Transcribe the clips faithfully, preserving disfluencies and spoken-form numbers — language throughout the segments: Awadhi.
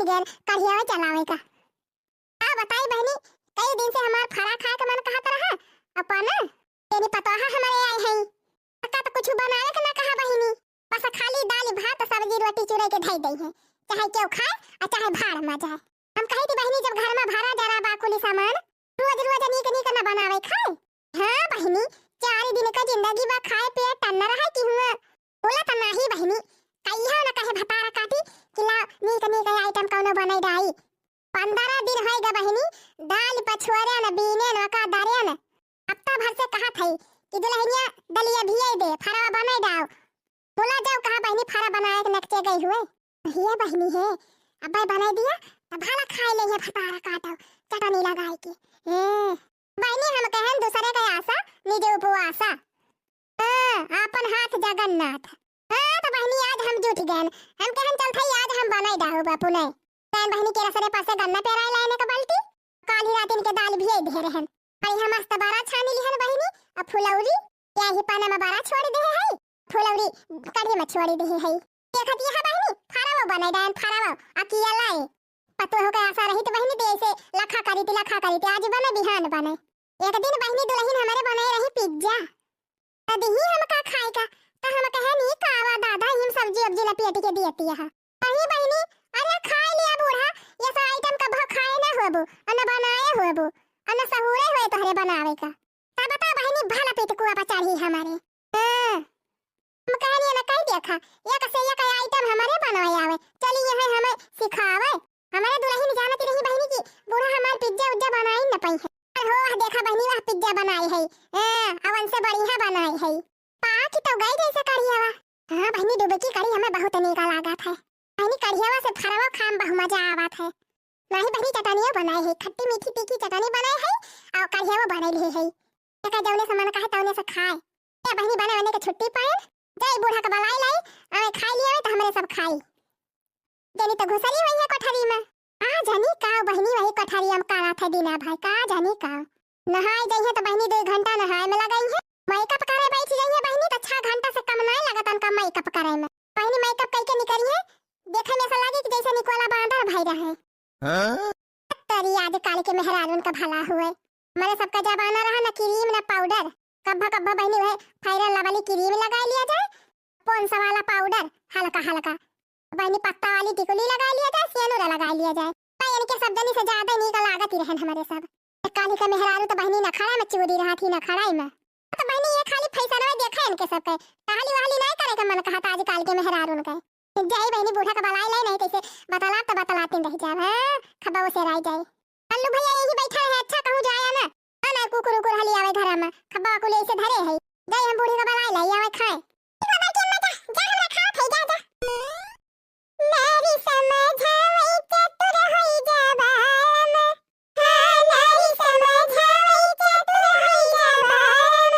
गैन कढ़िया जलावे का। का बताई बहिनी, कई दिन से हमार फरा खाए के मन कहत रहा, अपन तेनी पतोहा हमारे आए हैं, का तो कुछ बनावे के ना कहा बहिनी, बस खाली दाल भात सब्जी रोटी चुरई के धई दई है, चाहे केहू खाए और चाहे भाड़ में जाए। हम कही थी बहिनी, जब घर में भरा जरा बा कुली सामान, रोज रोज नीक नीक न बनावे खाए। हाँ बहिनी, चार दिन का जिंदगी बा, खाए पिए टन्न रहे कि हुआ। बोला त नाही बहिनी, कहियो न कहे भतारा काटी कि ला नीक नीक आइटम कौनो बनाई डाई। पंद्रह दिन होई गा बहिनी, दाल पछुआरे न बीने न का दरे न। हफ्ता भर से कहत है कि दुल्हनिया दलिया भियाई दे, फरवा बनाई डाओ। बोला जाओ कहाँ बहिनी फरा बनाए के नकचे गई हुए। ये बहिनी है, अब्बे बनाई दिया, त भला खाए ले ये भतारा काटो, चटनी लगाए के। ए, बहिनी हम कहन दूसरे के आशा, निजे उपवासा। हाँ, आपन हाथ जगन्नाथ। हाँ, त बहिनी आज हम जुट गएन। हम कहन चल थई आज हम बनाई डाहु बापू ने। तैन बहिनी के रसरे पासे गन्ना पेराए लाए ने का बाल्टी। काल ही रातिन के दाल भियाई दे रहन। अरे हम मस्त बरा छानी लिहन बहिनी, अब फुलौरी, या ही पाना में बरा छोड़ दे है। फुलौरी कढ़ी में छोड़ दे है। देखत यह बहिनी, फरावो बनाई डायन फरावो, अकिया लाई। पतोह के आशा रही त बहिनी दे से लखा करी थी, लखा करी थी, आज बने बिहान बने। एक दिन बहिनी दुल्हन हमारे बनाए रही पिज्जा। त दिही हमका खाए का, त हम कहे नी कावा दादा, हम सब्जी उब्जी लपेट के दियती है। अरे बहिनी, अरे खाए लिया बूढ़ा, ये सब आइटम कभो खाए ना होबू, अन बनाए होबू, अन सहूरे होए तोहरे बनावे का। तब बता बहिनी भला पिटकुआ पर चढ़ी हमारे। हाँ। हम कहनी ना कह देखा, एक से एक आइटम हमारे बनाए आवे। चली यहाँ हमें सिखावे। हमारे दुल्हन जानती रही बहिनी की बूढ़ा हमार पिज्जा उज्जा बनाई न पाई है। अरे हो देखा बहिनी वह पिज्जा बनाई है। हाँ, अवन से बढ़िया बनाई है। पाक तो गई जैसे कढ़ियावा। हाँ बहिनी डुबकी कढ़ी हमें बहुत नीक लागत है। बहिनी कढ़ियावा से फरवा खाए में बहु मजा आवत है। नाही बहिनी चटनियो बनाई है, खट्टी मीठी तीखी चटनी बनाई है और कढ़ियावा बनाई ली है। एका जौने से मन कहे तौने से खाए। ए बहिनी बने बने के छुट्टी पाए, जाई बूढ़ा के बलाई लाई, आवे खाई लिया तो हमरे सब खाई। जनी तो घुसरी हुई है कोठरी में। का जनी का बहिनी वही कोठरी में काढ़त है दीना भाई, का जनी का। नहाए जाई है तो बहिनी दो घंटा नहाए में लगाई है, मेकअप करे बैठ जाई है बहिनी तो छह घंटा से कम नहीं लगत उनका मेकअप करे में। बहिनी मेकअप कई के निकली है, देखे में ऐसा लगे कि जैसे निकोला बांदर भाई रहे। हाँ? तरी आजकल के मेहरारून का भला हुए। हमारे सबका जमाना रहा ना क्रीम ना पाउडर। कब्बा कब्बा बहिनी वह फेयर लवली क्रीम लगा लिया जाए, पॉन्ड्स वाला पाउडर हल्का हल्का, बहिनी पत्ता वाली टिकुली लगा लिया जाए, सेनुरा लगा लिया जाए। भाई इनके सब जनी से ज्यादा नीक लागत ही रहन हमारे सब। काली का मेहरारू तो बहिनी नखड़ा में चूरी रहा थी, नखड़ा में। तो बहिनी ये खाली फैशन में देखा इनके सब के, टहली वहली नहीं करे के मन कहता आजकल के मेहरारून के। जाई बहिनी बूढ़ा का बलाई लाई नहीं कैसे बतला तो बतलाते रह जाए, हाँ, खबा उसे राय जाए। कल्लू भैया यही बैठा है, अच्छा कहूँ जाए ना, ना ना कुकुर उकुर हली आवे घर में, खबा कुल ऐसे धरे है। जाई हम बूढ़ी का बलाई लाई आवे खाए। जा, जा, जा, हमरा खाओ खाई, जा, जा। नारी समझावे चतुर होई जवान। हाँ, नारी समझावे चतुर होई जवान।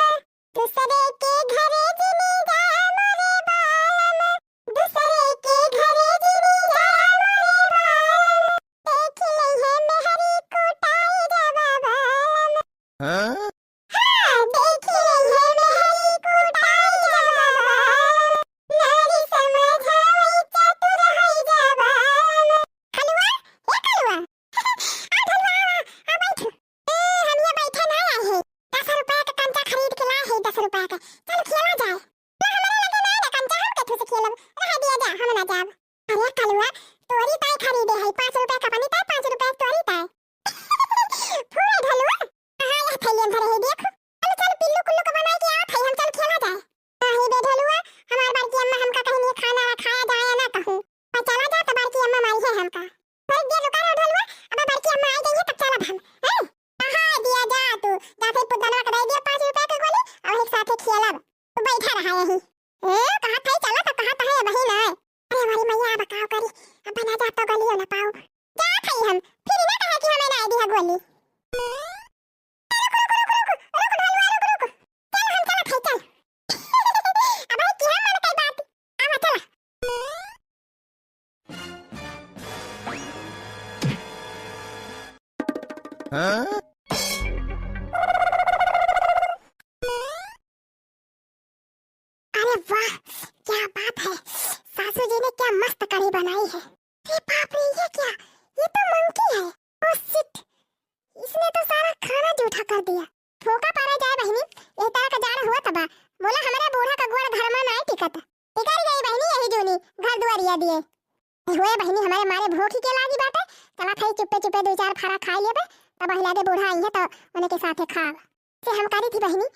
दूसरे के घरे जिनी जा मोरे बालम। दूसरे के घरे जिनी जा मोरे बालम। देख ले है मेहरी कुटाई जब बालम। हाँ? हाँ, देखी रही है मेहरी कुटाई जब बालम, नारी समझावे चतुर है जब बालम। कलुआ, ए कलुआ। आ कलुआ, आ, आ बैठ। ए, हम ये बैठे ना आए हैं। दस रुपया का कंचा खरीद के लाए हैं, दस रुपया का। चल खेला जाए। ना, हमारे लगे ना, ना कंचा, हम कैसे खेलब? रह दिया जा, हम ना जाब। अरे कलुआ, तोरी ताई खरीदे है, पाँच रुपया का बनी ताई, पाँच रुपया की तोरी ताई। फूल ढलुआ, हाँ, यह थैलियन धरे है, देख। चल, चल, पिल्लू कुल्लू को बनाए के आवत है, हम चल खेला जाए। नहीं बे ढलुआ, हमार बड़की अम्मा हमका कहीं नहीं खाना खाया जाए ना कहूँ। मैं चला जा तो बड़की अम्मा मारी है हमका। थोड़ी देर रुका रहो ढलुआ, अब बड़की अम्मा आ गई है तब चलब हम, हैं? कहाँ दिया जा तू, जाते पुतनवा के दे दिया पाँच रुपया के गोली, और एक साथे खेलब। तू बैठा रहा यहीं। ए, कहाँ थे चला तो कहाँ थे बहिन है? अरे हमारी मैया अब काव करी, अब बना जा तो गोलियो ना पाऊ। जा खाई हम, फिर ना कहा कि हमें ना दिया गोली। रुक, रुक, रुक, रुक, रुक, ढलुआ, रुक, रुक। चल, हम चलत हई, चल। अब की हम मन कई बात। आवा, चला। हाँ? अरे वाह, क्या बात है, सासू जी ने क्या मस्त कढ़ी बनाई है। अरे बाप रे, ये क्या? भूखी के लागी बाटे, चला थई चुप्पे चुप्पे दुइ चार फरा खाइ लेबे, तब अहिला दे बूढ़ा अइहें त उनके साथे खाब। से हम करी थी बहिनी,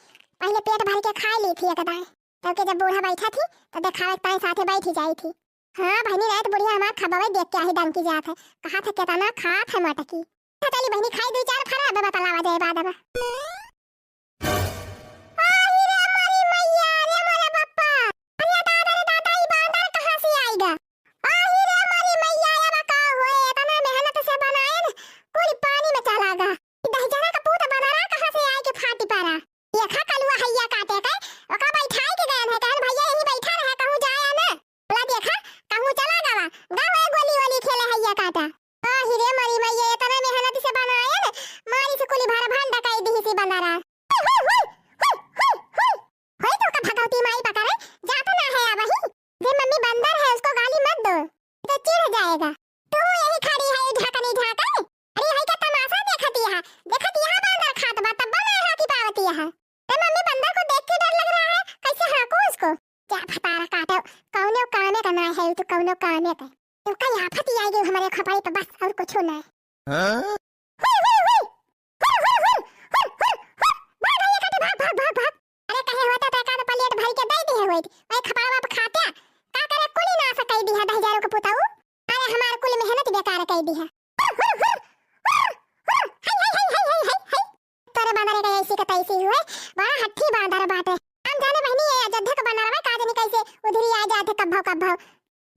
पहिले पेट भर के खाइ ली थी एक दाएं, तब के जब बूढ़ा बैठा थी, त देखावे ताईं साथे बैठी जाई थी। हाँ बहिनी, नाहीं त बुढ़िया हमार खबवे देख के आही डंकी जात है, कहा था केतना खात है मटकी। अच्छा चली बहिनी, खाई दुइ चार फरा, अब बतलावा जाए बाद अब। आही रे मोरी मैया, रे मोरे बप्पा। अरे दादा रे दादा, ई बांदर कहाँ से आइगा? आही रे मोरी मैया, अब का होए? एतना मेहनत से बनाएन, कुल पानी में चला गा। ई दहिजरा का पूत बंदरा कहाँ से आइके फाटी परा? देखा कलुआ हइया काटे के, ओका बैठाइ के गएन है, कहन भइया यहीं बैठा रहे, कहूँ जाया न। बोला देखा, कहूँ चला गवा, गवा गोली वोली खेले हइया काटा। आही रे मोरी मैया, एतना मेहनत से बनाएन, मारी से कुली भर भंड कइ दिहिस ई बंदरा। हुई, हुई, हुई, हुई, हुई, हुई। होई तो का भगवती माई पकड़े, जाता ना है अबही। ये मम्मी बंदर है, उसको गाली मत दो, तो चिढ़ जाएगा। तू यही खड़ी है, झाकनी झाके। अरे, हई का तमाशा देखती है? देखती है, बांदर खात बा, तब ना हाथी पावती है। ए मम्मी, बंदर को देख के डर लग रहा है, कैसे हाँकूं उसको? जा भतारा काटो, कौनो कामे का ना है, तू कौनो कामे का। तू का आफत ही आइगे हमरे खोपड़ी पे, बस और कुछ ना है। हाँ? हुई, हुई, हुई। हुर, हुर, हुर, हुर, हुर, हुर। भाग, भैया काटे, भाग, भाग, भाग, भाग। अरे, कहे होता तो एकाध plate भर के दे दिहे होइत। ओए खपड़वा पे खात्या। का करे, कुली नास कइ दिहा दहिजरो के पुतऊ। अरे, हमार कुल मेहनत बेकार कइ दिहा। हुर, हुर, हुर, हुर, हुर। हाय, हाय, हाय। तोरे बंदरे का ऐसी का तैसी हुए, बड़ा हठी बांदर बाटे। हम जाने बहिनी, ये अयोध्या का बंदरवा का जनी कैसे उधरी आ जात है कब्भौ कब्भौ।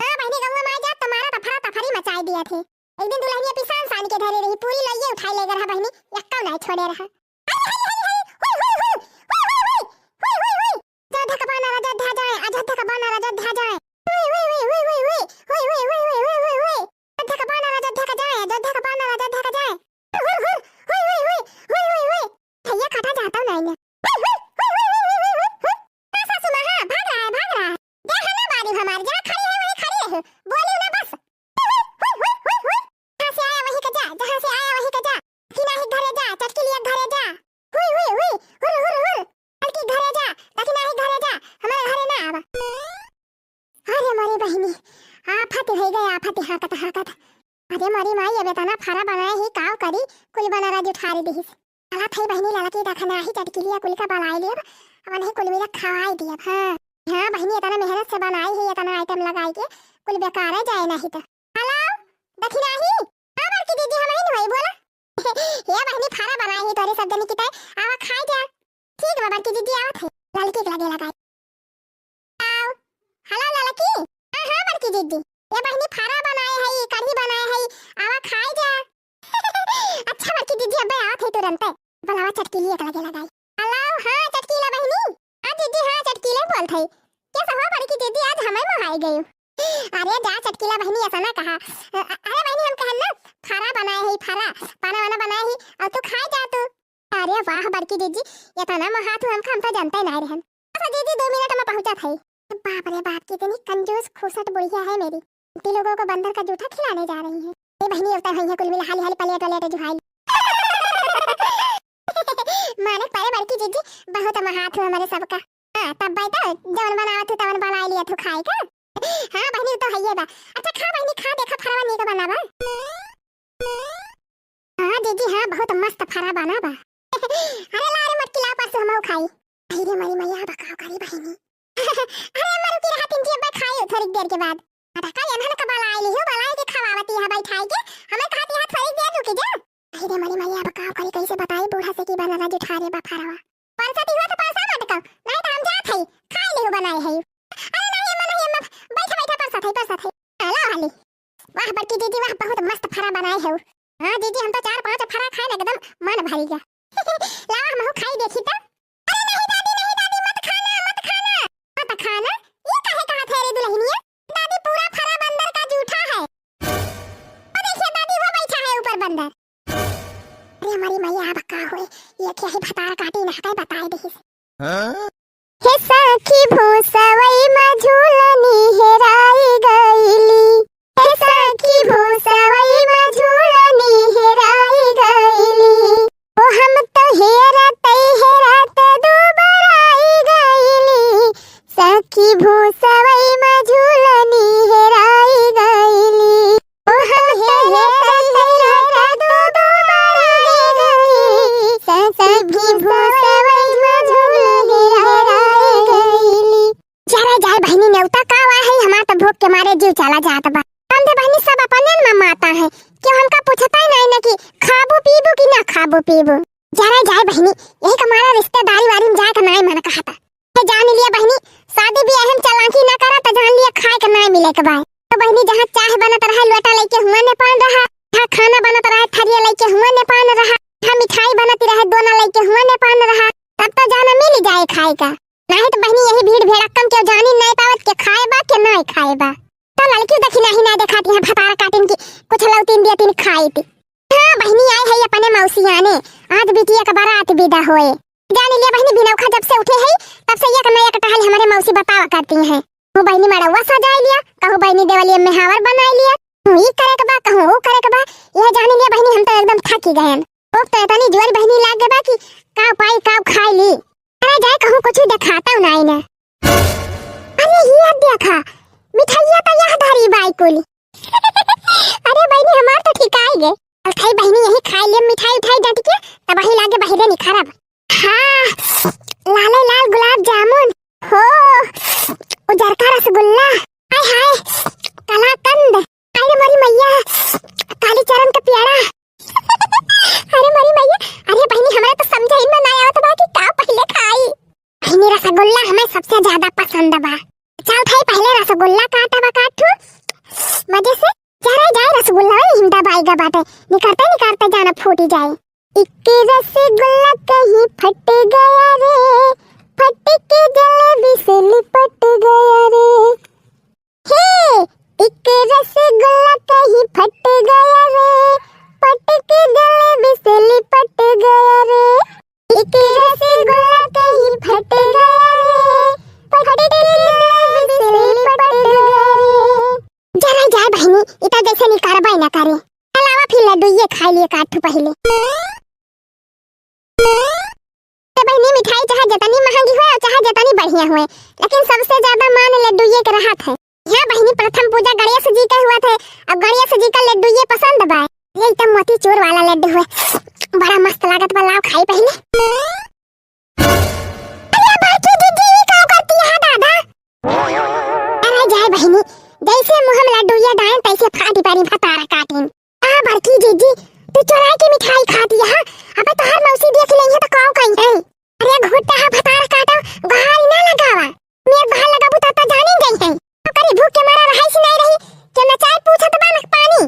हाँ बहिनी, गौवा में आ जात तो मारा तफरा तफरी मचाइ दिया थे। एक दिन दुलहनिया पिसान सान के धरे रही, पूरी लइये उठाइ ले रहा बहिनी, यक्का नाहीं छोड़े रहा। हई, हई, हई, हई, हुई, हुई, हुई, हुई, हुई, हुई, हुई, हुई, हुई। अयोध्या का बानर अयोध्या जाए, अयोध्या का बानर अयोध्या जाए। हुई, हुई, हुई, हुई, हुई, हुई। अयोध्या का बानर अयोध्या का जाए, अयोध्या का बानर अयोध्या का जाए। हुर, हुर, हुई, हुई, हुई, हुई, हुई, हुई। भैया काटा जाता हूँ नाई ने। हुई, हुई, हुई, हुई। हाँ, सासू माँ, हाँ, भाग रहा है, भाग रहा है। जा है ना बारी हमारी, जहाँ खड़ी है वहीं खड़ी रहो, बोली ना बस। हुई, हुई, हुई, हुई, हुई। जहाँ से आया वहीं का जा, जहाँ से आया वहीं का जा। कि नाही घरे जा, चटकिलिया घरे जा। हुई, हुई, हुई, हुर, हुर, हुर। बल्कि घरे जा, ताकि नाही घरे जा, हमारे घरे ना आवा। अरे मोरी बहिनी, आफत होइ गए, आफत हाँकत हाँकत। अरे मोरी माई, अब एतना फरा बनाए ही, काव करी, कुल बनरा जुठारी दिहिस। चला थई बहिनी, ललकी दखना ही चटकिलिया कुल का बलाई लियब, अब नहीं कुल मिला खवाई दियब। हाँ, हाँ बहिनी, एतना मेहनत से बनाई ही, एतना item लगाई के, कुल बेकार जाए नहीं तो। Hello, दखिनाही? हाँ बड़की दीदी, हम ही नहीं बोला। हे बहिनी, फरा बनाए ही तोरे सब जनी की तय, आवा खाए जा। ठीक बा बड़की दीदी, आवत है। ललकी के लगे लगाई। आओ। Hello ललकी। हाँ, हाँ बड़की दीदी। ये बहिनी फरा बनाए है, कढ़ी बनाए है, आवा खाए जा। अच्छा बड़की दीदी, अबे आवत है तुरंते। बुलावा चटकीली एक लगे लगाई। Hello, हाँ चटकीला बहिनी। हाँ दीदी, हाँ चटकीले बोलत है। कैसे हो बड़की दीदी, आज हमें मोहाई गई। अरे जा चटकीला बहिनी, ऐसा ना कहा। अ-, अ-, अरे बहिनी, हम कहन ना, फरा बनाए है, फरा, पाना वाना बनाए है, और तू खाए जा तू। अरे वाह बड़की जीजी, एतना मोहात हू हमका, हम तो जानते ना रहन। अच्छा जीजी, दो मिनट में पहुंचत है। बाप रे बाप, कितनी कंजूस खूसट बुढ़िया है मेरी। इतने लोगों को बंदर का जूठा खिलाने जा रही है। ए बहिनी, उतर हुई है कुल मिला, हाली हाली plate वलेट जुहाई। मानक परे बड़की जीजी, बहुत मोहात हू हमरे सबका। हाँ, तब बैठो, जवन बनावत हू तवन बनाई लिया तू खाए का। हाँ बहिनी, उ तो हइये बा। अच्छा खा बहिनी, खा, देखा फरवा नीक बना बा। हाँ जीजी, हाँ, बहुत मस्त फरा बना बा। अरे ला रे मटकी, ला परसों हमहू खाई। अरे रे मरी मैया, अब का करी बहिनी। अरे अम्मा रुकी रहा, तीन जी अब्बा खाई थोड़ी देर के बाद। अरे का एनहन का बलाई लिहो, बलाई के खवावती है बैठाई के, हमें कहती है थोड़ी देर रुकी जा। अरे रे मरी मैया, अब का करी, कैसे बताई बूढ़ा से कि बनला जुठारे बा फरवा। परसा ती हुआ तो परसा मत कहो, नहीं तो हम जात हई, खाई लिहो बनाए हई। अरे नहीं अम्मा, नहीं अम्मा, बैठा, बैठा, परसा थई, परसा थई। हाँ, लाओ हाली। वाह बड़की जीजी, वाह, बहुत मस्त फरा बनाए हो। हाँ जीजी, हम तो चार पांच फरा खाए ना, एकदम मन भरी गया। लाओ हमहू खाई देखी तो। अरे नहीं दादी, नहीं दादी, मत खाना, मत खाना। मत खाना? ये काहे कहा थे रे दुल्हनिया? दादी, पूरा फरा बंदर का जूठा है। वो देखिए दादी, वो बैठा है ऊपर बंदर। अरे हमारी मैया, अब का होए, ये क्या है, भतार काटी ना कहीं बताए दे। हाँ? हे सखी भूसवई मा झूलनी हेराई गईली, हे सखी भूसवई मा झूलनी हेराई गईली, ओ हम तो हेरत हेरत दुबराई गईली, सखी भूसवई मा झूलनी हेराई गईली, ओ हम क्यों हमका पूछता ही नाहीं ना कि खाबू पीबू कि ना खाबू पीबू। जरा जाए बहिनी, यही का मारा रिश्तेदारी वारी में जाए का नाहीं मन कहता। हे जान लिया बहिनी, शादी ब्याह में चालाकी ना करा त जान लिया खाए का नाहीं मिले के बाय। तो बहिनी जहाँ चाह बनत रहा लोटा लइके हुआ ने पान रहा, जहाँ खाना बनत रहा थरिया लइके हुआ ने पान रहा, जहाँ मिठाई बनत रहा दोना लइके हुआ ने पान रहा, तब तो जाना मिल जाए खाए का। नाहीं तो बहिनी यही भीड़ भड़क्का में केहू जानी नाहीं पावत के खाए बा के नाहीं खाए बा। तो लड़की देखी नाहीं ना देखाती है भतार काटिन की कुछ लौतीन दिया तीन खाई थी। हाँ बहिनी आई है अपने मौसी आने, आज बिटिया का बारात विदा होए। जान लिया बहिनी बिनौखा जब से उठे है तब से एक ना एक टहल हमरे मौसी बतावा करती हैं। कहूँ बहिनी मड़ौआ सजाए लिया, कहूँ बहिनी देवलिया में हावर बनाए लिया, कहूँ ई करे के बा, कहूँ वो करे के बा। यह जान लिया बहिनी हम तो एकदम थकी गए हैं। ओ तो इतनी जोर बहिनी लाग गए बा कि काव पाई काव खाए ली। अरे जाए कहूँ कुछ देखाता नाहीं ना। अरे ये देखा, मिठाइया तो यह धरी बाई कुली। अरे बहिनी हमार तो ठिकाई गए। चल खाई बहिनी यही खाए ले मिठाई उठाई डट के, तब वही लागे बहिरे निखरब। हाँ, लाले लाल गुलाब जामुन, हो, उजरका रसगुल्ला, हाय हाय, कलाकंद, अरे मोरी मैया, काली चरण का प्यारा। अरे मोरी मैया, अरे बहिनी हमरा तो समझे इनमें ना आवत बा कि का पहिले खाई। बहिनी रसगुल्ला हमें सबसे ज्यादा पसंद बा। चल भाई पहिले रसगुल्ला काटा बा काटू मजे से। जरा जाए रसगुल्ला हिंदा बाई गा बाटे, निकरते निकरते जाना फूटी जाए। एक रसगुल्ला कहीं फट गया रे, फट के जलेबी से लिपट गया रे। हे, एक रसगुल्ला कहीं फट गया रे, फट के जलेबी से लिपट गया रे। एक रसगुल्ला कहीं फट गया रे, फट के जलेबी से लिपट गया रे। जरा जाए बहिनी, इता जैसे निकारबाई ना करे। चलावा फिर लड्डू ये खाई लिए काट पहिले। ए बहिनी, मिठाई चाहे जतनी महंगी होए और चाहे जतनी बढ़िया होए, लेकिन सबसे ज्यादा मान लड्डू ये के रहत है। यहाँ बहिनी, प्रथम पूजा गणेश जी के हुआ थे, अब गणेश जी का लड्डू ये पसंद बा। ये तो मोतीचूर वाला लड्डू हुए, बड़ा मस्त लागत बा, लाओ खाई पहिले। अरे बड़की दीदी, ये का करती है दादा? अरे जाए बहिनी, जैसे मुँह में लड्डू ये डाइन तैसे फाटी पारी भतारा काटिन। आ बड़की जीजी, तू चोराई के मिठाई खाती है। अबे तोहार मौसी देख लेइहै तो काव कही है। अरे घुट्टा हा भतार काटा, गोहारी ना लगावा। मेर बाहर लगाबू त त जानी गई है। ओकरी भूख के मारा रहाई से नहीं रही, के न चाय पूछत बा न पानी।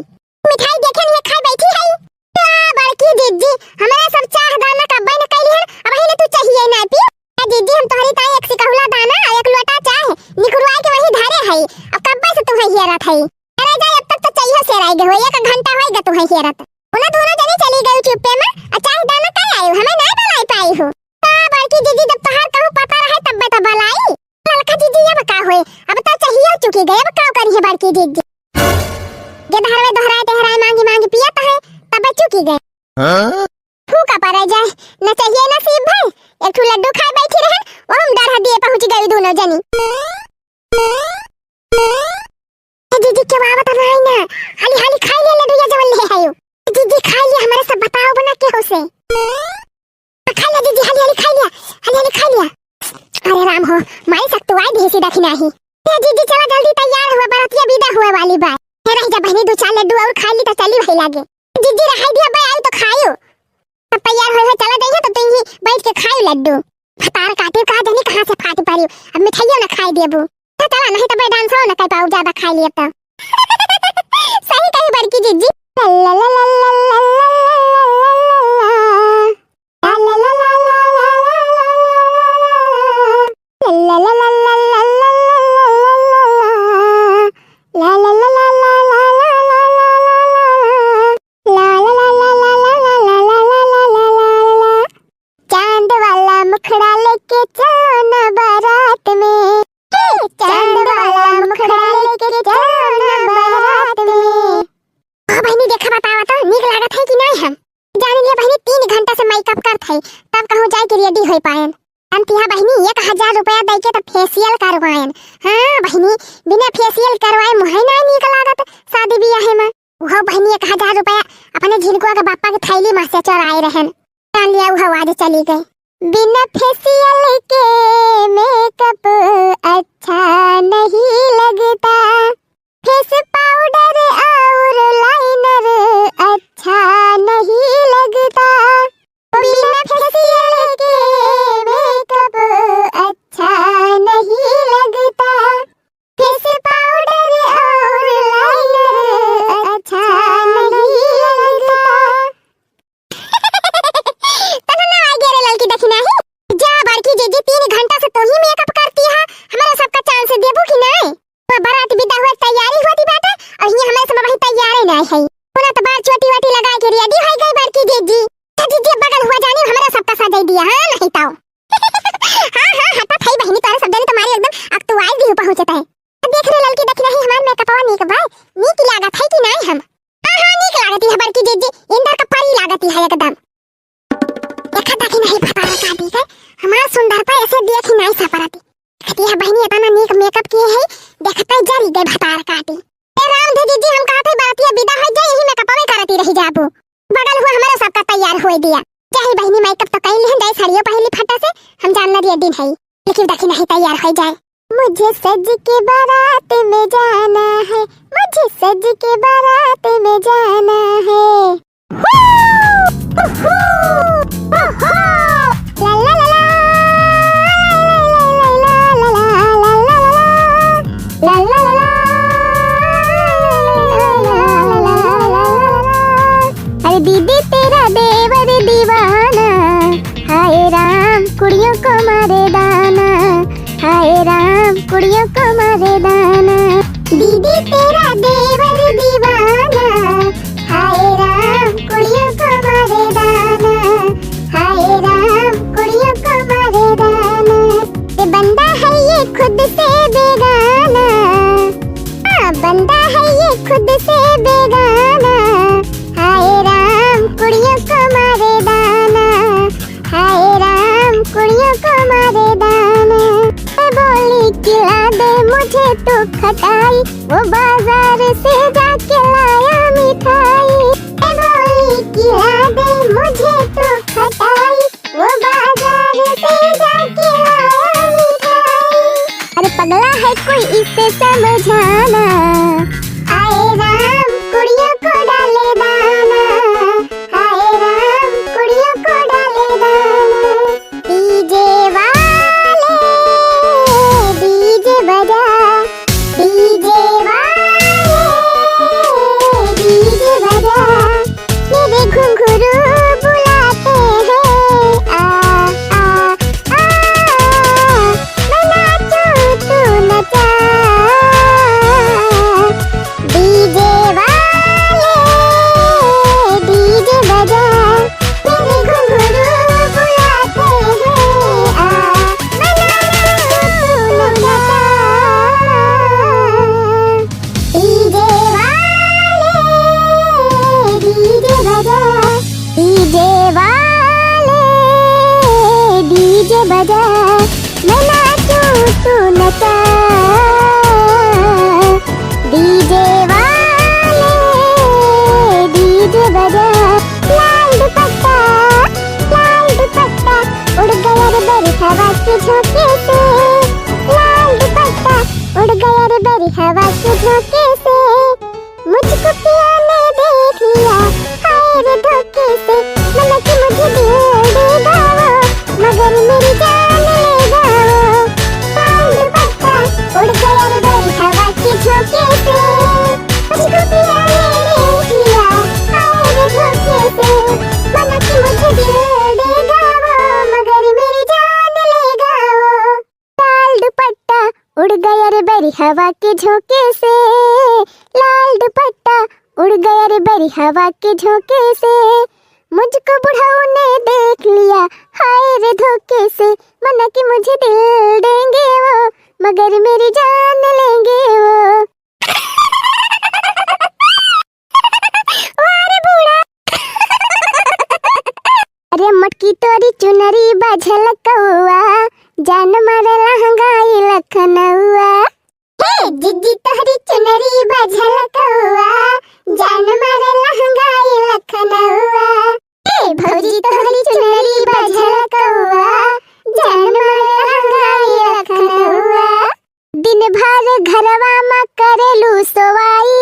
मिठाई देखे नहीं खाए बैठी है। आ बड़की जीजी, हमरा सब चाह दाना कब्बे न कैली है, अब हिले तू चाहिए ना पी। ए जीजी, हम तोहरी ताई एक सिकहुला दाना और एक लोटा चाह निकुरवाई के वही धरे है। अब कब्बे से तुम्हें हियरत है। अरे जा, अब तक तो चाहिए से रह गए हो, एक घंटा होई गए तुम्हें हियरत। उन्हें दोनों जने चली गई चुप्पे में, आ चाह दाना का आयो, हमें नहीं बुलाई पाई हो। का बड़की जीजी, जब तोहार कहूँ पता रहे तब तो बुलाई। ललका जीजी, अब का होए, अब तो चाहिए चुकी गए, अब का करी है बड़की जीजी। जे धरवे दोहराए तेहराए मांगी मांगी पियत है, तब चुकी गए। हाँ? फूका पड़े जाए, न चाहिए नसीब भर, एक ठो लड्डू खाए बैठी रहन, वो हम डर दिए पहुंच गई दोनों जनी। ए जीजी, के आवत है ना? हाली हाली खाई ले लड्डू या जवन ले आयो। जीजी खाई ले, हमारे सब बताओ बना के हो से। खा ले जीजी, हाली हाली खाई ले, हाली हाली खाई ले। अरे राम हो, माई सक तो आई देसी दखिना ही। ए जीजी चला जल्दी तैयार हुआ, बरतिया विदा हुए वाली बा। ए रह जा बहनी, दो चार लड्डू और खा ली तो चली वही लागे। जीजी रहाई दिया बा, आई तो खायो। अब तैयार होए हुए चला जाइए तो तुम ही बैठ के खाई लड्डू। भतार काटे का जानी कहाँ से फाट पड़ी, अब मिठाइयों ना खाई देबू। तो चला, नहीं तो मैं डांसो ना कर पाऊ, ज्यादा खाई लिए तो। सही कही बड़की जीजी। चांद वाला मुखड़ा लेके चलो ना बारात में। चांद वाला मुखड़ा लेके चलो ना बारात में। हाँ बहिनी, देखा बतावा तो, नीक लागत है कि नहीं हम? जान लिया बहिनी, तीन घंटा से मेकअप करत है, तब कहूँ जाए के रेडी होई पाएन। हम तिहा बहिनी एक हजार रुपया दे के तो फेशियल करवाएन। हाँ बहिनी, बिना फेशियल करवाए मुहे ना नीक लागत शादी बियाहे में। उहो बहिनी एक हजार रुपया अपने झिनकुआ के बापा के थैली में से चोराए रहन। जान लिया उहो आज चली गई। बिना फेशियल के मेकअप अच्छा नहीं लगता। फेस पाउडर और लाइनर कहती है बड़की जीजी, इंदर का परी लागती है एकदम। देखा था कि नहीं भतार काटी के, हमार सुंदर पर ऐसे देखी नहीं सपरती। कहती है बहिनी, इतना नीक मेकअप किए है, देखते जरी गए भतार काटी। ए राम धे जीजी, हम कहते बरतिया विदा हो जाए, यही मेकअप में करती रही जाबू। बगल हुआ हमारा सबका तैयार होए दिया। जाही बहिनी, मेकअप तो कई लिहन, जाए साड़ियों पहली फटा से, हम जान ला रेडी है, लेकिन देखी नहीं तैयार हो जाए। मुझे सज के बारात में जाना है, मुझे सज के बारात में जाना है। हू! हू! हू! ला ला ला ला, ला ला ला ला। ला ला ला ला, ला ला ला ला। अरे दीदी तेरा देवर दीवाना, हाय राम कुड़ियों को मारे दाना, हाय राम कुड़ियों को मारे दाना। दीदी तेरा देवर दीवाना, हाय राम कुड़ियों को मारे दाना, हाय राम कुड़ियों को मारे दाना। ये बंदा है ये खुद से बेगाना, हाँ, बंदा है ये खुद से बेगाना। हाय राम कुड़ियों को मारे दाना, हाय राम कुड़ियों को मारे दाना। मैं बोली खिला दे मुझे तू खटाई, वो बाजार से जाके लाया मिठाई। मैं बोली खिला दे मुझे तू खटाई, वो बाजार से जाके लाया मिठाई। अरे पगला है कोई इसे समझाना। हाय राम कुड़ियों को डाले दाना, हाय राम कुड़ियों को डाले दाना। डीजे वाले, डीजे बजा, डीजे वाले, डीजे बजा। मेरे घुंघरू बुलाते हैं, आ, आ, आ, मैं नाचूं, तू नचा। डीजे वाले, डीजे बजा, मेरे घुंघरू बुलाते हैं, आ, मैं नाचूं, तू नचा। डीजे वाले, डीजे बजा, डीजे वाले, डीजे बजा, मैं नाचूं तू नचा। डीजे वाले, डीजे बजा, लाल दुपट्टा, लाल दुपट्टा, उड़ गया रे बरखा के झोंके से, लाल दुपट्टा, उड़ गया रे बरखा के झोंके से। मुझको पिया ने देख लिया, हाय रे धोखे से, मन कि मुझे दिल देगा वो, मगर मेरी जान लेगा वो। लाल दुपट्टा उड़ गया रे बरखा के झोंके से, मुझको पिया ने देख लिया, हाय रे धोखे से, मन कि मुझे दिल देगा वो, मगर मेरी जान लेगा वो। लाल दुपट्टा उड़ गया रे बरखा के झोंके से, लाल दुपट्टा उड़ गया रे बरखा के झोंके से। मुझको बुढ़ऊ ने देख लिया, हाय रे धोखे से। मना कि मुझे दिल देंगे वो, मगर मेरी जान लेंगे वो। अरे बूढ़ा। अरे मटकी तोरी चुनरी बा झलकउआ, जान मारे लहंगाई लखनउआ। हे जिज्जी तोहरी चुनरी बा झलकउआ, जान मारे लहंगाई लखनउआ। हे भौजी तोहरी चुनरी बा झलकउआ, जान मारे लहंगाई लखनउआ। दिन भर घरवा मा करेलू सोवाई,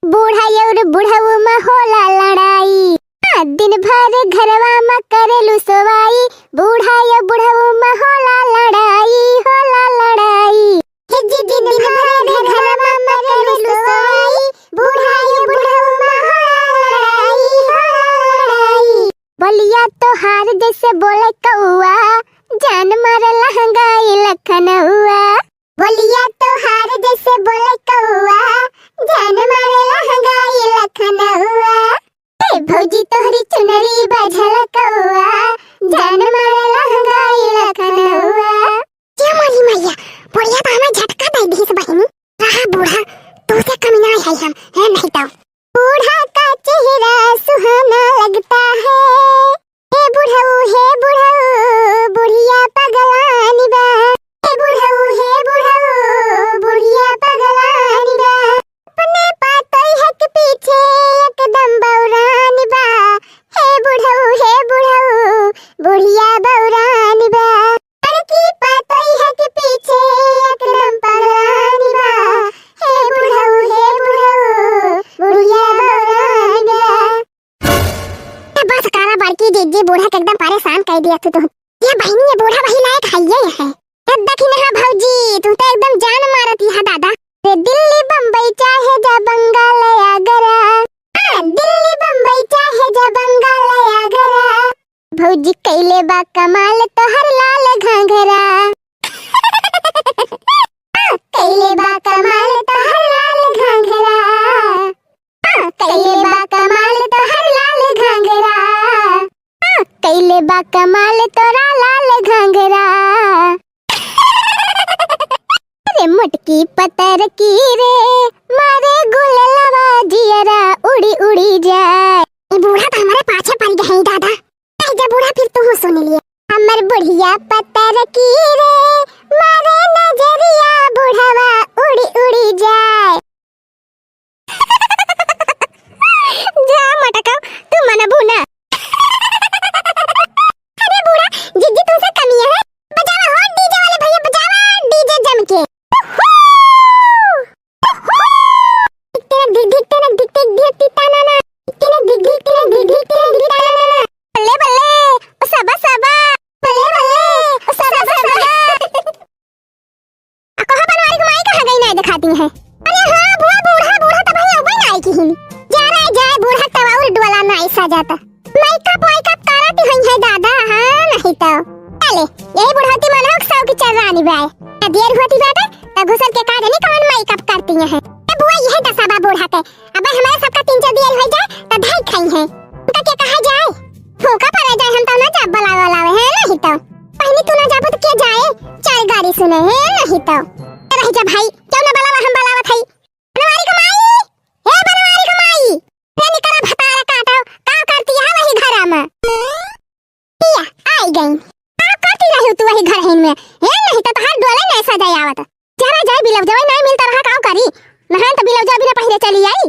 बूढ़ा अउर बुढ़ऊ मा होला लड़ाई। हाँ, दिन भर घरवा मा करेलू सोवाई, बूढ़ा अउर बुढ़ऊ मा होला लड़ाई, होला लड़ाई। हे जिज्जी दिन भर घरवा मा करेलू सोवाई, बूढ़ा अउर बुढ़ऊ मा होला लड़ाई, होला लड़ाई। बोलिया तोहार जैसे बोले कौआ, जान मारे लहंगाई लखनउआ। बोलिया तोहार जैसे बोले कौआ, जान मारे लहंगाई लखनउआ। ए भौजी तोहरी चुनरी बा झलकउआ, जान मारे लहंगाई लखनउआ। क्या मोरी मैया, बुढ़िया तो हमें झटका दे दीस बहिनी। रहा बूढ़ा, तू से कमी ना है हम, है नहीं तो। बूढ़ा का चेहरा कि जीजी बूढ़ा के एकदम परेशान कर दिया तू तो। ये बहिनी, ये बूढ़ा वही लायक है, ये है। अब देखी ना भौजी, तू तो एकदम जान मारत है दादा। रे दिल्ली बम्बई चाहे जा बंगाल आगरा, हाँ, दिल्ली बम्बई चाहे जा बंगाल आगरा, भौजी कैले बा कमाल तोहर लाल घाघरा। हाँ, कैले बा कमाल तोहर लाल घाघरा। हाँ, कैले बा कमाल तोहर लाल घाघरा। हाँ, कैले बा कमाल तोरा लाल घाघरा। अरे मोटकी पतर की रे, मारे गुललवा जियरा उड़ी उड़ी जाए। ई बूढ़ा तो हमारे पाछे पड़ गए हैं दादा। कह जा बूढ़ा, फिर तू सुन लिए। हमर बुढ़िया पतर की रे, मारे नजरिया बुढ़वा उड़ी उड़ी जाए। जा मटका, तू मनबू ना। अरे बूढ़ा, जिज्जी तुमसे कमी है। बजावा हो डीजे वाले भैया, बजावा डीजे जम के। धिक तिनक धिक धिक तिनक धिक धिक धिक धिक ता ना ना। धिक तिनक धिक धिक तिनक धिक धिक तिनक धिक ता ना ना। बल्ले बल्ले, ओ सबा सबा। बल्ले बल्ले, ओ सबा सबा। आ कहा बनवारी के माई कहाँ गई, नाहीं देखाती है। अरे हाँ, बुआ बूढ़ा, बूढ़ा तो भैया उबई नाहीं की हिन। जा रे जाए, बूढ़ा तो और डोला नाहीं सजाता। मेकअप वेकअप कराती हुई है दादा, हाँ नहीं तो। चले, यही बुढ़ौती मनोहक साहु की चर्रानी बाय। आ देर होती बाटे, तो घुसल के का जानी कौन मेकअप करती है। ए बुआ, यही दशा बा बूढ़ा के। अब हमारे सबका तीन चार दियल हो जाए, तो धाई खाई है। उनका के कहा जाए? फूका पड़ा जाए, हम तो ना जाब बुलावे वाला है, नहीं तो। पहली तू ना जाबो तो के जाए? चार गारी सुने है, नहीं तो। रह जा भाई, क्यों ना बुलावा, हम बुलावत हई। बनवारी के माई, हे बनवारी के माई, रे निकरा भतारा काटो, का करती है वही घरा में? पिया, आई गई। का करती रही तू वही घर हिन में? हे नहीं तो तोहार डोले नहीं सजाई आवत। जरा जाए बिलौजवा नहीं मिलता रहा, का करी? नहान तो बिलौजवा बिना पहिरे चली आई।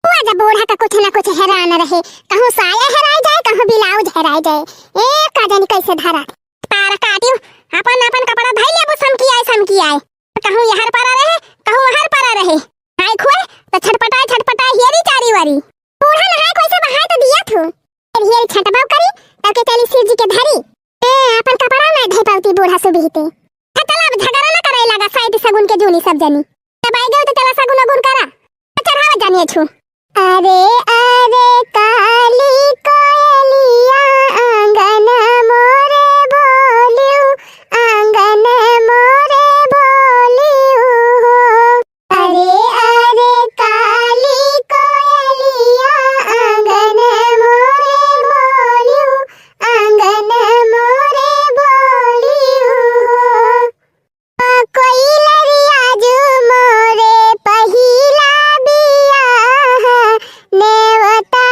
वो जब बूढ़ा का कुछ ना कुछ हेरान रहे, कहूँ साया हेराई जाए, कहूँ बिलाउज हेराई जाए। ए, का जानी कैसे धरा। तार काटियो, अपन अपन कपड़ा धई लेबो, समकी आए, समकी आए। कहूँ यहर परा रहे, कहूँ वहर परा रहे। हाय खुए, तो छटपटाए, छटपटाए हियरी चारी वारी। बूढ़ा नहाए कैसे बहाए तो दिया थू। फिर हियरी छटबाव करी, तब के चली शिव जी के धरी। ए, अपन कपड़ा ना धई पावती बूढ़ा सुबीते। हाँ, चला अब झगड़ा ना करे लगा, साइड सगुन के जूनी सब जनी। जब आई गयो तो चला सगुन अगुन करा। चढ़ावा जानिए छू। अरे अरे काली कोयलिया आंगन मोरे बोलियो, आंगन मोरे बोलियो हो। अरे अरे काली कोयलिया आंगन मोरे बोलियो, आंगन मोरे बोलियो हो। कोइलरिया जो मोरे पहिला बियाह, नेवता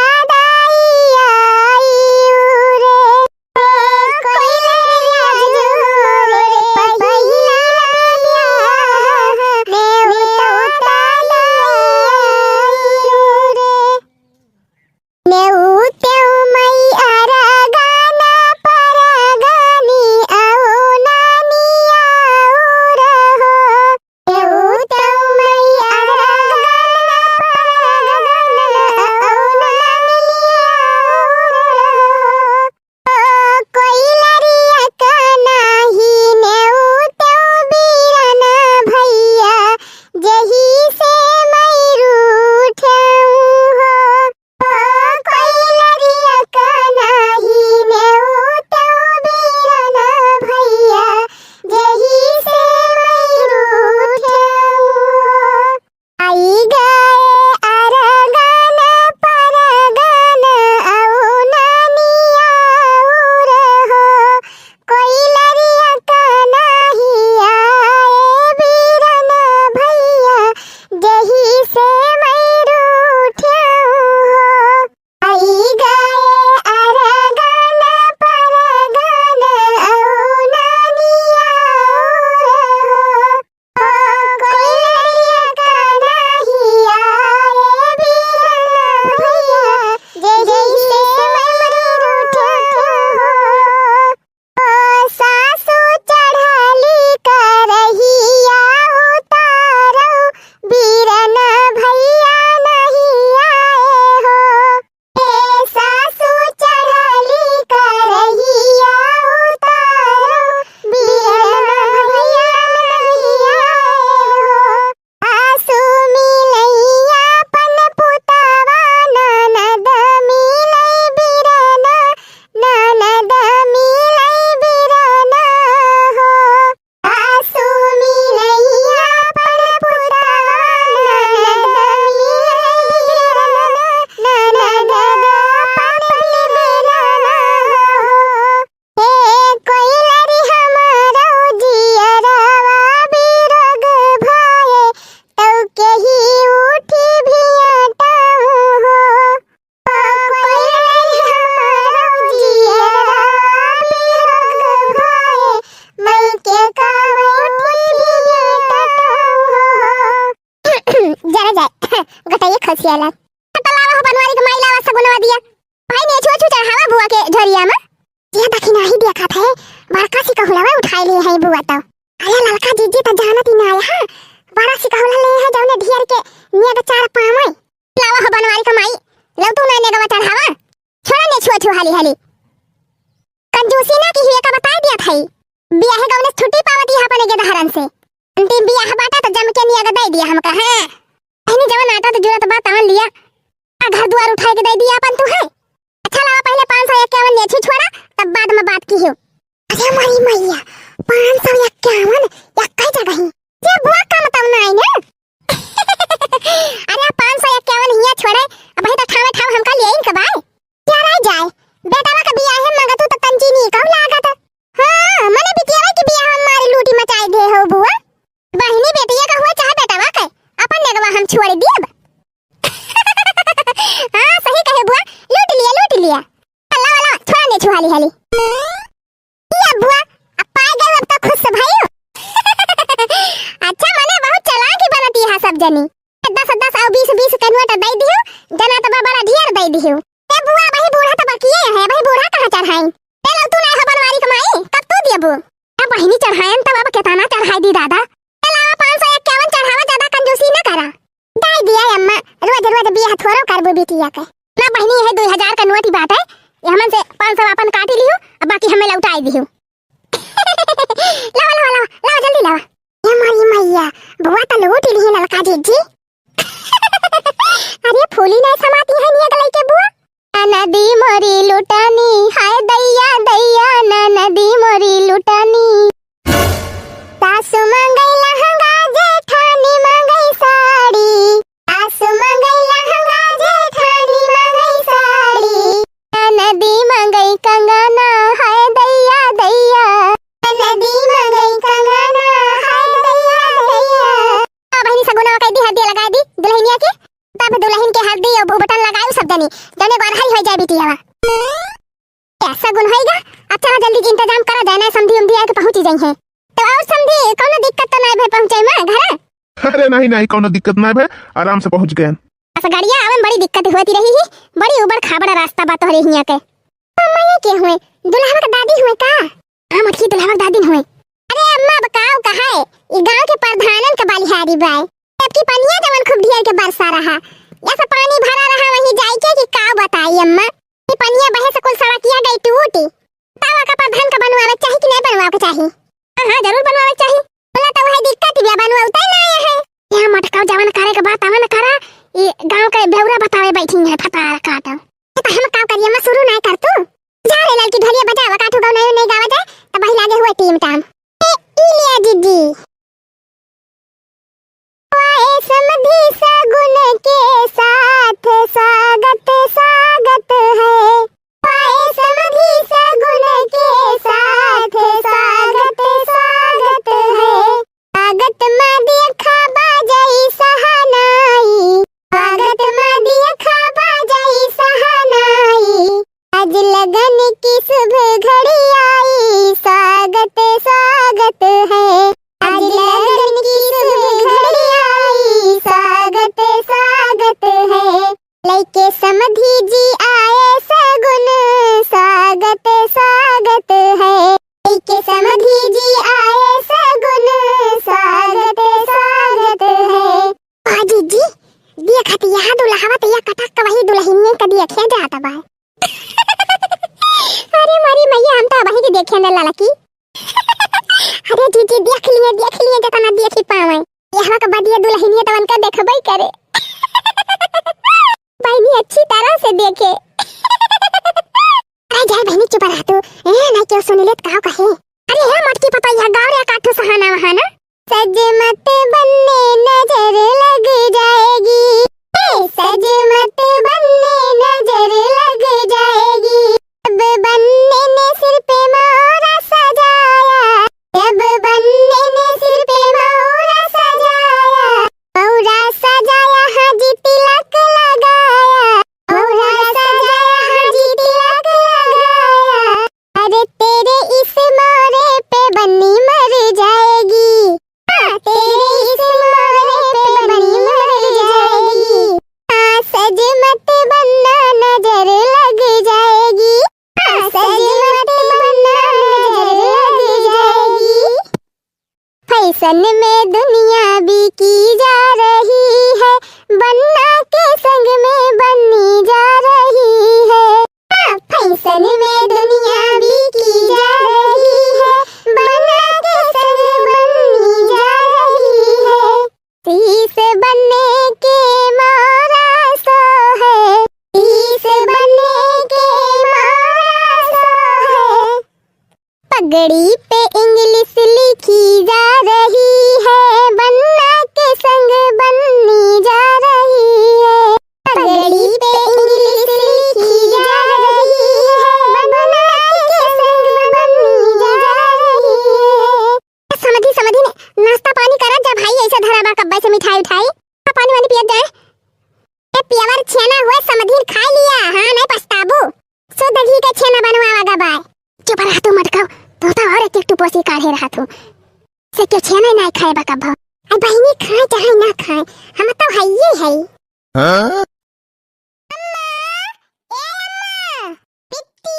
चला। त लावा हो बनवारी के माई, लावा सगुनवा दिया। भाई नेछुआ छू चढ़ावा बुआ के झोरिया में। ये दखिनाही देखत है, बड़का सिकहुलवा उठाई लिए है बुआ तो। अरे ललका जीजी त जानत ही ना है, बड़ा सिकहुला ले है जौने ढेर के नेग चार पावे। लावा हो बनवारी के माई, लौटू ना नेगवा चढ़ावा। छोड़ा नेछुआ छू हाली हाली। कंजूसी ना की हुए का बताई दिया था। बियाहे गवने से छुट्टी पावत ही अपने गेदहरन से। अंतिम बियाह बाटा त जम के नेग दे दिया हमका, हैं? अहनी जवन आटा त जरूरत बा तवन लिया। आ घर दुआर उठाए के दे दिया अपन तू है। अच्छा लावा पहले पाँच सौ इक्यावन नेछी छोड़ा, तब बाद में बात की हो। अरे हमारी मैया, पाँच सौ इक्यावन या कई जगह ही। ये बुआ का मतलब ना आई ना। अरे पाँच सौ इक्यावन हिया छोड़े, अब ही तो ठावे ठाव हमका लिए इनके बाय। क्या रह जाए, बेटवा का बियाह है मगर तू तो तंजीनी कब लागत। हाँ, मने बिटिया के बियाह में मारी लूटी मचाई दे हो बुआ। बहिनी बेटिया का हुआ चाहे बेटवा के, अपन नेगवा हम छोड़ दियब। हाँ, सही कहे बुआ, लूट लिया, लूट लिया। अल्लाह वाला, छोड़ा नेछू हाली हाली। ये बुआ, अब पाए गए, अब तो खुश से भाई। अच्छा, मने बहुत चालाक ही बनती है सब जनी। दस दस और बीस बीस के नोट दे दियो, जना तो बड़ा ढेर दे दियो। ए बुआ, वही बूढ़ा तो बकिए है, वही बूढ़ा कहाँ चढ़ाई? ए लो तू नहीं हो बनवारी कमाई, कब तू दियबू? अब बहिनी चढ़ायन तब अब केतना चढ़ाई दी दादा। ए लावा पाँच सौ इक्यावन चढ़ावा, ज्यादा कंजूसी न करा। दाई दिया अम्मा, रोज रोज बियाह थोड़ो करबू बिटिया के। ना बहिनी, यह दो हजार का नोट ही बात है, ये हमन से पाँच सौ अपन काटी लियो, अब बाकी हमें लौटाई दियो। लावा, लावा, लावा, लावा, जल्दी लावा। ये मोरी मैया, बुआ तो लूट ली है ललका जीजी। अरे फूली नहीं समाती है निया गलाई के बुआ। नदी मोरी लुटानी, हाय दैया, दैया, ना नदी मोरी लुटानी। सासु मांगई लहंगा, जेठानी मांगई साड़ी। सासु मांगई लहंगा, जेठानी मांगई साड़ी। नदी मांगई कंगना, हाय दैया, दैया। नदी मांगई कंगना, हाय दैया, दैया। आ बहिनी सगुनवा कह दी, हल्दी लगा दी दुल्हनिया के। तब दुल्हन के हल्दी और बटन लगायू सब जनी, जने बरहई हो जाए बिटियावा। ए, सगुन होइगा। अब चला जल्दी इंतजाम करा जाए, ना समधी उमधी आके पहुंची जाई है। तो और समधी, कौनो दिक्कत तो ना भे पहुंचे में घर? अरे नहीं, नहीं, कौनो दिक्कत ना भे, आराम से पहुंच गए। बस गड़िया आवे में बड़ी दिक्कत होती रही ही, बड़ी उबड़ खाबड़ रास्ता बा तोहरे हियां के। अम्मा ये के हुए? दुल्हवा के दादी हुए का? हाँ, मटकी दुल्हवा के दादी हुए। अरे अम्मा, अब काव कहा है, ई गांव के प्रधानन के बलिहारी बाय। जबकि पनिया जवन खूब ढेर के बरसा रहा, या से पानी भरा रहा वहीं जाई के कि काव बताई अम्मा। ई पनिया बहे से कुल सड़किया गई टूटी। तावा का प्रधान का बनवावे चाही कि नहीं बनवावे के चाही? हाँ, हाँ, जरूर बनवावे चाही। बोला तो वही दिक्कत बिया, बनवावते ना आया है। यहाँ मटकाव जवन करे के बात तवन करा, ई गांव के बेवरा बतावे बैठी है फतार काट। ये तो हम का करिए, मैं शुरू नहीं कर तू। जा रे ललकी ढोलिया बजावा, काठू गाँव नहीं, नहीं गावा जाए, तब वही लागे हुए टीम टाम। ए, ई लिया जीजी। आए समधी सगुन के साथ स्वागत, स्वागत है। आए समधी सगुन के साथ स्वागत, स्वागत है। स्वागत मा दिया खाबा जाई सहनाई। स्वागत मा दिया खाबा जाई सहनाई। आज लगन की शुभ घड़ी आई, स्वागत, स्वागत है। आज लगन की शुभ घड़ी आई, स्वागत, स्वागत है। लइके समधी जी आए सगुन, स्वागत, स्वागत है। लइके समधी जी आए सगुन, स्वागत, स्वागत है। आ जीजी, देखत यहाँ दुल्हवा तो या कटक के वही दुल्हनिया के देखे जात बा। अरे मोरी मैया, हम तो वही के देखे न ललकी। अरे जीजी, देख लिए, देख लिए, जितना देखी पावे। यहाँ के बदिया दुल्हनिया तो उनका देखबे करे। बहिनी अच्छी तरह से देखे। अरे जाए बहिनी, चुप रह तू। ए, नहीं क्यों सुन लेत, काव कहे। अरे हे मटकी पतैया, गाव रे काठू सहाना वहाना। सज मत बनने नजर लग जाएगी। ए, सज मत बनने नजर लग जाएगी। जब बन्ने ने सिर पे मौरा सजाया, जब बन्ने ने सिर पे मौरा सजाया, मौरा सजाया हाजी तिलक लगाया, मौरा सजाया हाजी तिलक लगाया। अरे तेरे इस मौरे पे बन्नी मर जाएगी। तेरे इस मौरे पे बनी मर जाएगी। हाँ, फैशन में दुनिया बिकी जा रही है, बन्ना के संग में बन्नी जा रही है। हाँ, फैशन में दुनिया बिकी जा रही है, बन्ना के संग बन्नी जा रही है। शीश बनने के मारा सो है, शीश बनने के मारा सो है। पगड़ी पे इंग्लिश लिखी जा रही है, बन्ना के संग बन्नी जा रही है। पगड़ी पे इंग्लिश लिखी जा रही है, बन्ना के संग बन्नी जा रही है। समधी, समधी ने नाश्ता पानी करत जा भाई, ऐसे धरा बा कब्बे से मिठाई उठाई। आ, पानी वानी पियत जाए। ए पियवर छेना हुए समधी ने खाई लिया, हाँ, नहीं पछताबू। शुद्ध घी के छेना बनवावा गा बाय। चुप रह तू मटकाऊ, तू तो और एक एक टुपोसी काढ़े रहा तू। से के छेना नहीं खाए बा कब्बो। अरे बहिनी खाए चाहे ना खाए, हम तो हइये है। हाँ? अम्मा, ए अम्मा, बिट्टी,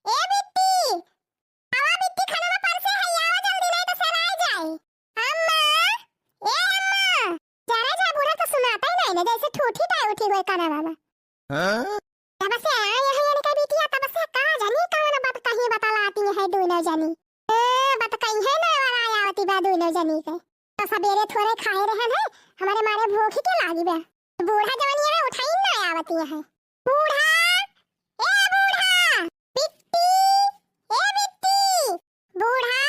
ए बिट्टी, आवा बिट्टी, खाना परसे है, आवा जल्दी, नहीं तो सराय जाए। अम्मा, ए अम्मा, जरा जा, बूढ़ा तो सुनाता ही नहीं ना, जैसे ठूठी पाए उठी हुए काना वाला। हाँ? तब से आए हैं इनके बिटिया, तब से का जानी कौन बात कहीं बतलाती है दोनों जनी। ए, बात कहीं है ना, वाला आवती बा दोनों जनी के। तो सबेरे थोड़े खाए रहन है, हमारे मारे भूख के लागी बा। बूढ़ा जवनिया है, उठाई ना आवती है। बूढ़ा, ए बूढ़ा, बिट्टी, ए बिट्टी, बूढ़ा,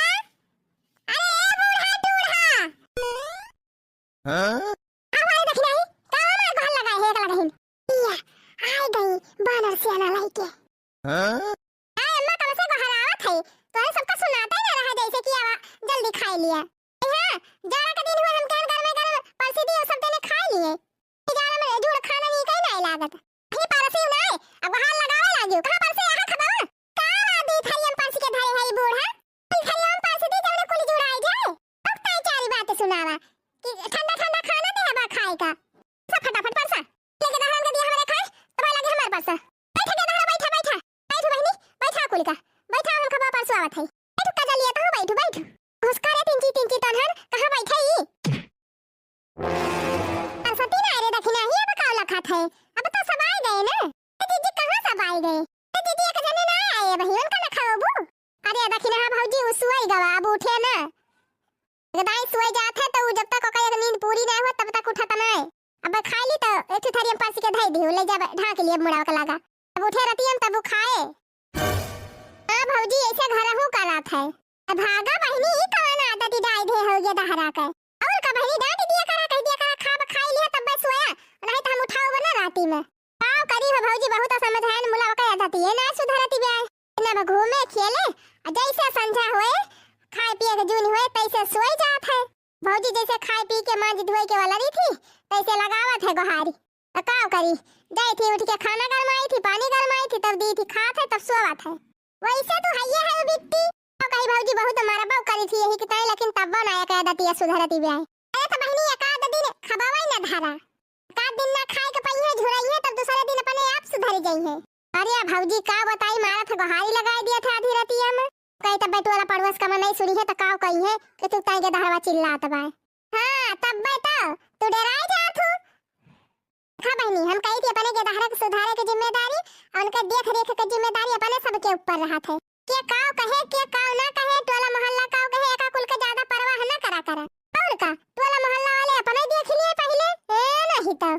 अरे ए बूढ़ा, बूढ़ा। हाँ? आवा रे दखिनही, का मार गोहर लगाए है, एक लगहिन। इया, आइ गई बानर सियाना लइके। हाँ? आय अम्मा, कब से गोहरावत है, तोहरे सबका सुनाता ही ना रहा, जैसे कि आवा, जल्दी खाई लिया। ए हाँ, जाड़ा के दिन हुए, हम केहन गरमे गरम परसी दी, सब जने खाई लिए। ई जाड़ा में जुड़ खाना नहीं कहीं नहीं लागत। अही परसी नहीं, अब गोहार लगावे लागियो। कहाँ परसे, यहाँ खबावा? का दी थरिया में परसी के धरे है ई बूढ़ा? ई थरिया में परसी दी, जौने कुल जुड़ाई जाए। अब ताई चारी बात सुनावा कि ठंडा ठंडा खाना दे हवा खाए का। सब फटाफट परसा। लेके दहरान के दिया हमारे खाए, तब लगे हमारे परसा। बैठ के दहरा, बैठा, बैठा। बैठ बहिनी, बैठा कुल का। बैठा, हम खबा परसों आवत है। बैठ का जलिया, तहाँ बैठ, बैठ। घुसका रे तिंची, तिंची तनहन, कहाँ बैठे ई? सरस्वती ना रे दखिनही, अब का लखात है? अब तो सब आए गए ना। ए दीदी, कहाँ सब आए गए? ए दीदी, एक जने ना आए, वही उनका ना खाओबू। अरे दखिनहा भौजी, उ सुआई गवा, अब उठे ना। एक दाई सुआई जात है, तो उ जब तक ओकर एक नींद पूरी ना हो, तब तक उठत ना है। अब खा ली तो एक ठो थरिया में परसी के धई दी, ले जा, ढाक लिए मुड़वा के लगा। अब उठे रहती हम, तब उ खाए। हाँ भौजी, ऐसे घरहू करत है। अब भागा बहिनी, ई कवन आदत डाल दे हो ये दहरा के? और का बहिनी, डांट दिया करा, कह दिया करा, खाब खाई लिया तब बस सोया, नहीं तो हम उठाओ ना राती में। का करी हो भौजी, बहुत समझाएन मुला ओके आदत ये ना सुधरती बे। ना घूमे खेले, आ जैसे संझा होए, खाए पिए के जून होए, तैसे सोई जात है। भौजी जैसे खाए पी के मांज धोए के वाला रही थी, तैसे लगावत है गोहारी। तो का करी, जाई थी उठ के खाना गरमाई थी, पानी गरमाई थी, तब दी थी खात है, तब सोवत है। वैसे तू हइये है बिट्टी। तो कही भौजी बहुत मारा बाऊ करी थी यही की ताई, लेकिन तब ना एक आदत ये सुधरती बे। अरे तो बहिनी एक आध दिन खबावा ही ना धारा। एक आध दिन ना खाए के पइहे, झुरइहे, तब दूसरे दिन अपने आप सुधर जइहे। अरे भौजी का बताई, मारा था गोहारी लगाई दिया था आधी रतिया में। कही तब बेटू वाला पड़ोस का मन नहीं सुनी है तो का कही है कि तू ताई के दहरवा चिल्लात बाय। हाँ, तब बे तो तू डराई जात हूँ। हाँ बहिनी, हम कही थी अपने के दहरा के सुधारे के जिम्मेदारी और उनके देख रेख के जिम्मेदारी अपने सबके ऊपर रहत है। के काव कहे, के काव ना कहे, टोला मोहल्ला काव कहे, एका कुल के ज्यादा परवाह ना करा करा। और का, टोला मोहल्ला वाले अपने देख लिए पहिले, ए नहीं तो।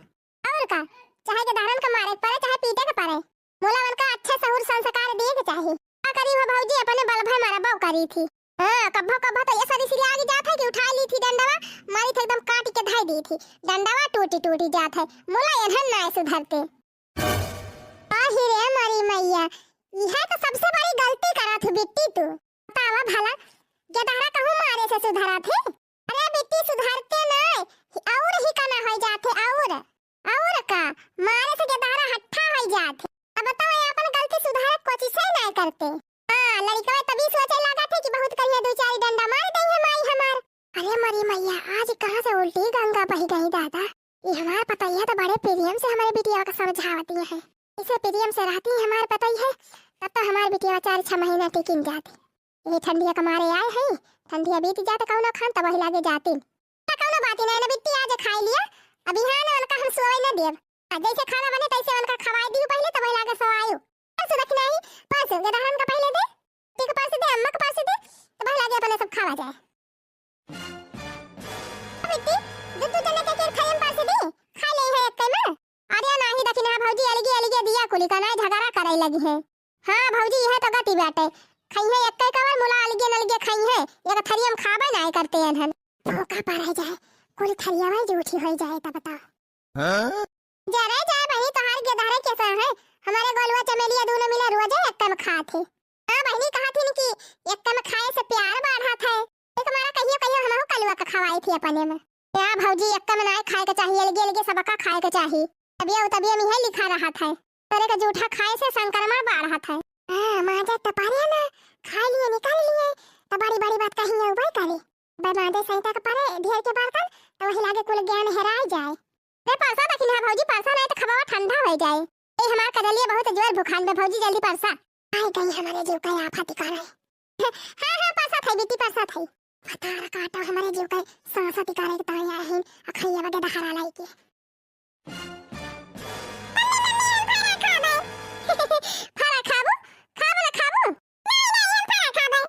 और का, चाहे के दहरन के मारे के पड़े, चाहे पीटे के पड़े, मुला उनका अच्छे सहूर संस्कार दिए के चाही। का करी हो भौजी, अपने बल भय मारा बाऊ करी थी। हाँ, कब्बो कब्बो तो ये सरी सिरी आगे जात है कि उठा ली थी डंडवा, मारी थे एकदम काट के धाई दी थी। डंडवा टूटी टूटी जात है, मुला एनहन नाय सुधरते। आही रे मोरी मैया, इहे तो सबसे बड़ी गलती करत हूँ बिट्टी तू। बतावा भला, गेदहरा कहूँ मारे से सुधरत है? अरे बिट्टी सुधरते नाय, और ही कना हो जात है और। और का, मारे से गेदहरा हट्ठा हो जात है। अब बताओ ये अपन गलती सुधारे कोशिश ही नाय करते। हाँ, लड़कवा तभी सोचे लगा थे कि बहुत कहिया दो चार डंडा मार दे है माई हमार। अरे मोरी मैया, आज कहाँ से उल्टी गंगा बह गई दादा। ये हमार पतैया तो बड़े प्रेम से हमारे बिटिया का समझावती है। इसे प्रेम से रहती है हमार पतैया, तब तो हमार बिटिया चार छह महीना टिकिन जाती। ये ठंडिया के मारे आए हैं, ठंडिया बीत जात कौनो खान तब वही लागे जातिन। ना कौनो बात ही नहीं ना बिट्टी, आज खाई लिया, अब यहाँ ना उनका हम सोए ना देब। आ जैसे खाना बने तैसे उनका खवाई दियो पहले, तब वही लागे सो आयो। परसों दखिना ही, परसों के दहरन का पहले दे, ठीक परसों दे, अम्मा के परसों दे, तब वही लागे अपने सब खावा जाए। बिट्टी, दू दू जने के केर खाए में परसों दे, खा ले है एक में। अरे नाही दखिना भौजी, अलगे अलगे दिया कुली का, नाही झगड़ा करे लगी है। हाँ भौजी, यह तो गति बाटे। खइहे एक्के कवर मुला, अलगे नलगे खइहे, एक थरिया में खाबे नाय करते हैं धन। धोखा पड़ जाए, कुल थरिया में जूठी हो जाए, तब बताओ। हाँ? जरे जाए बहिनी, तोहार गेदहरे के सह है, हमारे गोलुआ चमेलिया दोनों मिला रोजे एक्के में खात है। हाँ बहिनी, कहा थी कि एक्के में खाए से प्यार बढ़त है, एक मारा कहियो कहियो हमहू कलुआ का खवाई थी अपने में। या भौजी, एक्का में नाय खाए के चाही, अलगे अलगे सबका खाए के चाही। तबिया उतबिया में है लिखा रहत है, तोरे के जूठा खाए से संक्रमण बढ़त है। हाँ, माजा तो पारे ना, खा लिए, निकाल लिए, तो बड़ी बड़ी बात कहीं उबे करे। बे माजे सहिता के परे ढेर के बर्तन, तो वही लागे कुल ज्ञान हेराई जाए। रे परसा दखिन है भौजी, परसा नाय तो खबावा ठंडा हो जाए। ए हमार कजलिया बहुत जोर भुखान बे भौजी, जल्दी परसा। आई गई हमारे जीव का आफत करे। हाँ, हाँ, परसा थाई बिट्टी, परसा थाई। भतार काटो, हमारे जीव का सांस तिकारे के ताई आए हैं, अखैया बगे दहारा लाई के। मम्मी, मम्मी, हम फरा खाबे। फरा खाबू? खाबू ना खाबू? नहीं, नहीं, हम फरा खाबे।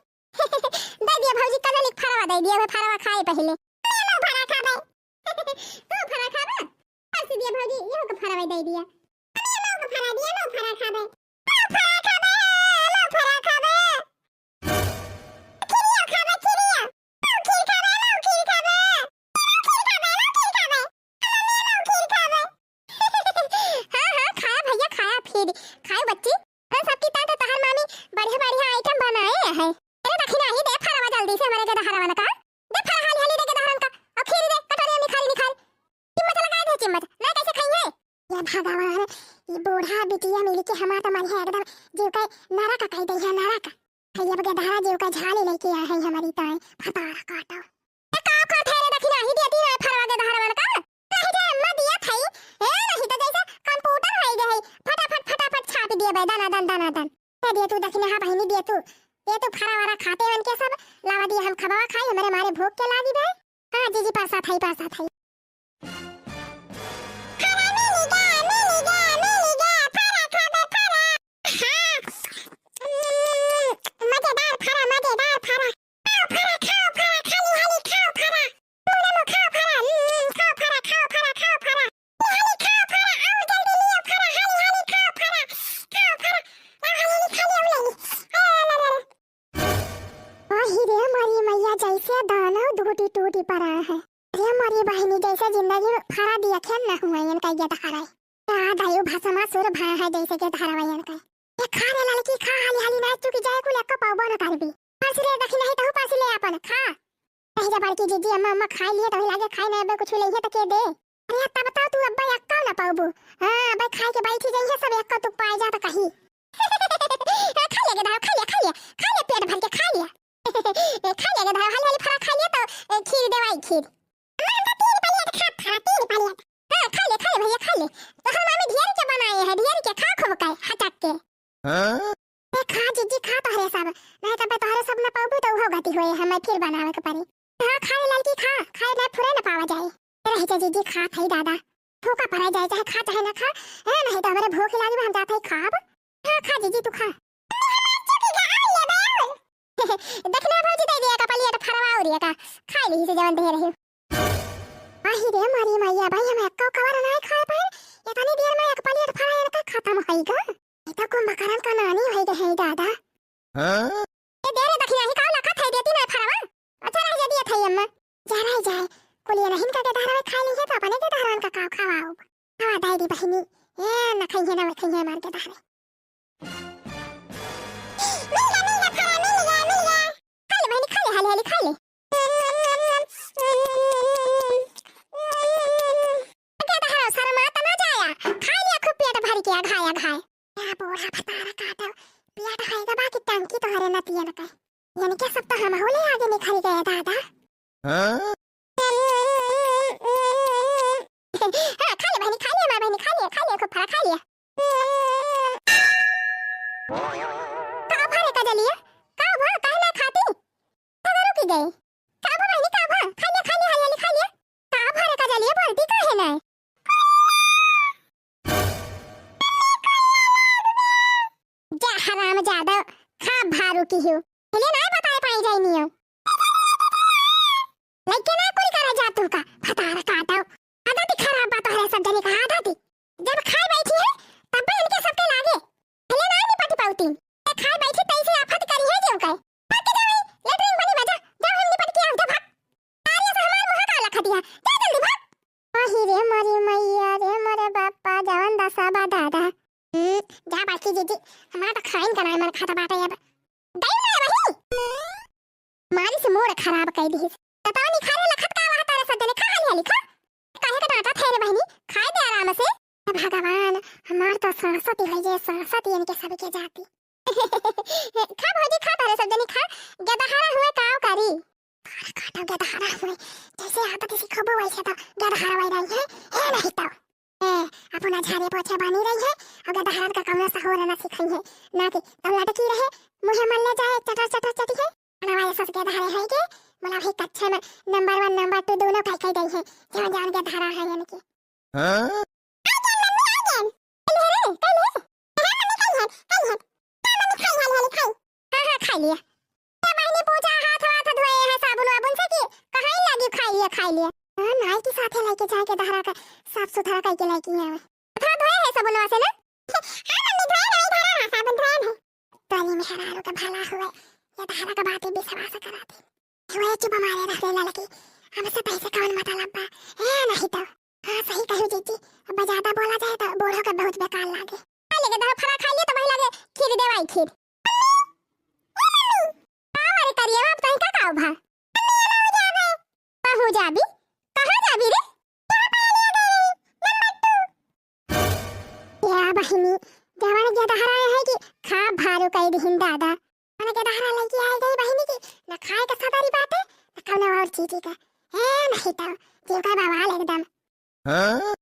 दे दिया भौजी, कजली के फरवा दे दिया, फरवा खाए पहले। मम्मी, हम फरा खाबे। तू फरा खाबे? परसी दिया भौजी, इहो के फरवा दे दिया। मम्मी, हम के फरा दिया, हम फरा खाबे। हम फरा खाबे, हम फरा खाबे। खीरिया खाबे, खीरिया। हम खीर खाबे, हम खीर खाबे। हम खीर खाबे, हम खीर खाबे। मम्मी, हम खीर खाबे। हाँ, हाँ, खाया भैया, खाया फिर। खाओ बच्ची। अरे सबकी ताई तो तहर मामी बढ़िया, बढ़िया item बनाए है। अरे दखिना ही दे फरवा जल्दी से हमारे गेदहरवन का। दे फरा हाली हाली दे गेदहरवन का। और खीर दे, कटोरी में निखारी निखारी। चिम्मच लगाए दे, चिम्मच। ना कैसे खाई है? ये भगवान, ये बूढ़ा बिटिया मिल के हमार तो मन है एकदम जीव के नरक कह दे है, नरक। है ये बगे धारा जीव का झाली लेके आ है हमारी ताई, भतार काटो। ए, का कहत है रे दखिना ही देती ना फरवा गेदहरवन का? नहीं दे अम्मा दिया थाई। ए, नहीं तो जैसे computer हो गए है, फटाफट, फटाफट छाप दिए बे, दना दन, दना दन। दे दिए तू दखिना, हाँ बहिनी दिए तू। ये तू फरा वरा खाते उनके सब, लावा दिए हम खबावा खाई, हमारे मारे भूख के लागी बे। हाँ जीजी, परसा थाई, परसा थाई। फरा मिली गा, मिली गा, मिली गा, फरा खाबे फरा। हाँ। हम्म, मजेदार फरा, मजेदार फरा। खाओ फरा, खाओ फरा, खाली हाली खाओ फरा। मुंगमो खाओ फरा, हम्म, खाओ फरा, खाओ फरा, खाओ फरा। हाली हाली खाओ फरा, आओ जल्दी लियो फरा, हाली हाली खाओ फरा, खाओ फरा। आओ हाली हाली खा लियो, ले ली। अरे, अरे, अरे, अरे। वही रे मोरी मैया, जैसे दानव टूटी टूटी पड़ा है। रे मोरी बहिनी, जैसे जिंदगी में फरा दिया खेल न हुआ इनका ये दहाड़ा। याद आयो भसमासुर भा है जैसे के धारावाहियन का। ये खा रे ललकी, खा हाली हाली, ना चुकी जाए कुल एक्को पाउबो न करबी। परसी रे दखिना ही तहु परसी ले आपन, खा। कही जा बड़की जीजी, अम्मा, अम्मा खाई लिए, तभी लागे खाई ना, अबे कुछ लेइहे त के दे। अरे तब बताओ तू अब्बा एक्को ना पाउबू। हाँ, अब्बा खाए के बैठी जाइए सब, एक्को तू पाए जा त कही। हाँ, खा ले गेदहरा, खा ले, खा ले, खा ले, पेट भर के खा ले। ए, खा ले गेदहरा, हाली हाली फरा खा ले तो, ए, खीर देवाई खीर। अम्मा, हम तो तीन plate खात फरा, तीन plate। हाँ, खा ले, खा ले भैया, खा ले। तोहर मामी ढेर के बनाए है, ढेर के, खा खूब के, हचक के। हाँ? ए, खा जीजी, खा तोहरे सब। नहीं तब तोहरे सब न पाउबू तो उहो गति होए, हमें फिर बनावे के पड़ी। हाँ, खा ले ललकी, खा, खाए ना फुरे न पावा जाए। रह जा जीजी, खा थाई दादा। भूखा पड़ा जाए, चाहे खा चाहे ना खा। ए, नहीं तो हमारे भूख लागी, हम जाते ही खाब। हाँ, खा जीजी, तू खा। देखना भौजी, दे दिया का plate फरवा और ये का। खा ली से जवन दे रही। आही रे मारी मैया, भाई हम एक्को कवर नाय खाए पाए। इतनी देर में एक plate फरा इनका खत्म होइगा। ये तो कुंभकर्ण का नानी होइगा है दादा। हाँ? ये दे रे दखिना ही का लखा थाई देती ना फरवा। अच्छा रह जा दिया थाई अम्मा। जा रह जाए। कुलिया नहीं का गेदहरा खा ली है तो अपने गेदहरा का काव खवाओ। हवा दाई दी बहिनी। ए न खइहे ना खइहे मार गेदहरा। मिल गया, मिल गया, फरा, मिल गया, मिल गया। खा ले बहिनी, खा ले, हाली, हाली खा ले। गेदहरा, शर्मा त ना जाया, खा लिया खूब पेट भर के, अघाय, अघाय। या बूढ़ा भतारा काटो, पेट है दबा के टंकी तोहरे नतियन के। इनके सब तो हमहू ले आगे निकल गए दादा। हाँ? हाँ, खा ले बहिनी, खा ले हमार बहिनी, खा ले, खा ले, खूब फरा खा ले। का भरे कजलिया? का भा? काहे ना खात का भा बहिनी, का भा? खा लिया, खा लिया, हाली हाली खा लिया। का भा रे कजलिया, बोलती काहे नाय? जा हरामजादा, खा भारू की हो। पहिले नाय बताए पाई जाई नियो। लइके ना कुल करा जा तू का, भतार काटो। आदत ही खराब बा तोहरे सब जने का, आदत ही। जब खाए बैठी है, तब भी इनके सबके लागे। पहिले ना निपट पाउती। ये खाए बैठी तैसे आफत करी है जेव का। भाग के जाओ, लेटरिन बनी बजा, जाओ हम निपट के आओ, जा भाग। अरे से हमार मुँह का लखा दिया, जा जल्दी भाग। अही रे मोरी मैया रे, मोरे बापा, जवन दसा बा दादा। हम्म, जा बड़की जीजी, हमार तो खाइन का नाय मन खाता बाटे अब। गई ना वही। मारी से मूड खराब कई दिहिस। ततवा निखारे लखत का वहा तारे सब जने खा हाली हाली खा। काहे के डांटा थे रे बहिनी, खाए दे आराम से। हे भगवान, हमार तो सरस्वती है ये, सरस्वती इनके सभी के जाती। खा भौजी खा तारे सब जने खा, गदहारा हुए काव करी। अरे काटो गदहारा हुए, जैसे आदत सिखबो वैसे तो गदहारा वही रही है, हे नहीं तो। ए, अपना झाड़े पोछे बनी रही है, अगर दहरत का कमरा से हो रहना सिखाई है, ना कि तब लटकी रहे, मुँहे मल्ले जाए, चटर चटर चटी है। अरे भाई, सस के दहरे है के, बोला भाई कच्छे में नंबर वन, नंबर टू दोनों कह कह गई है, जो जान के धरा है यानी कि। हाँ? आ गया मम्मी, आ गया। कल है रे, कल है। हाँ मम्मी, कल है, कल है। हाँ मम्मी, खाई, खाई, खाई, खाई। हाँ, हाँ, खा लिया। ए बहिनी पूजा, हाथ वाथ धोए है साबुन वाबुन से कि कहाँ ही लागी खाई लिया, खाई लिया। हाँ, नाई के साथे लेके जाके दहरा का साफ सुथरा करके लेके आवे। हाथ धोए है साबुनवा से ना? हाँ मम्मी, धोए नाई धरा रहा, साबुन धोए है। तनी मेहरारू का भला हुए, ये दहरा का बातें विश्वास कराती। हुए चुप मारे रह ले लड़की, हमसे पैसे कौन मतलब बा? ए नहीं तो। हाँ, सही कहू जीजी, अब ज्यादा बोला जाए तो बूढ़ो के बहुत बेकार लागे। खा लेके दहो फरा खा लिए तो वही लागे खीर देवाई खीर। मम्मी, ए मम्मी, का अरे करिए बाप तही का काव भा? मम्मी, ये बाबू जाबे। कहू जाबी? कहाँ जाबी रे? यहाँ पर आ गई, नंबर टू। या बहिनी, जवान के दहरा है कि खा भारू कई दिहिन दादा। मन के दहरा लेके आई गई बहिनी की, न खाए के सदारी बाटे, न कौनो और चीज का। ए नहीं तो, जीव का बवाल एकदम। हाँ?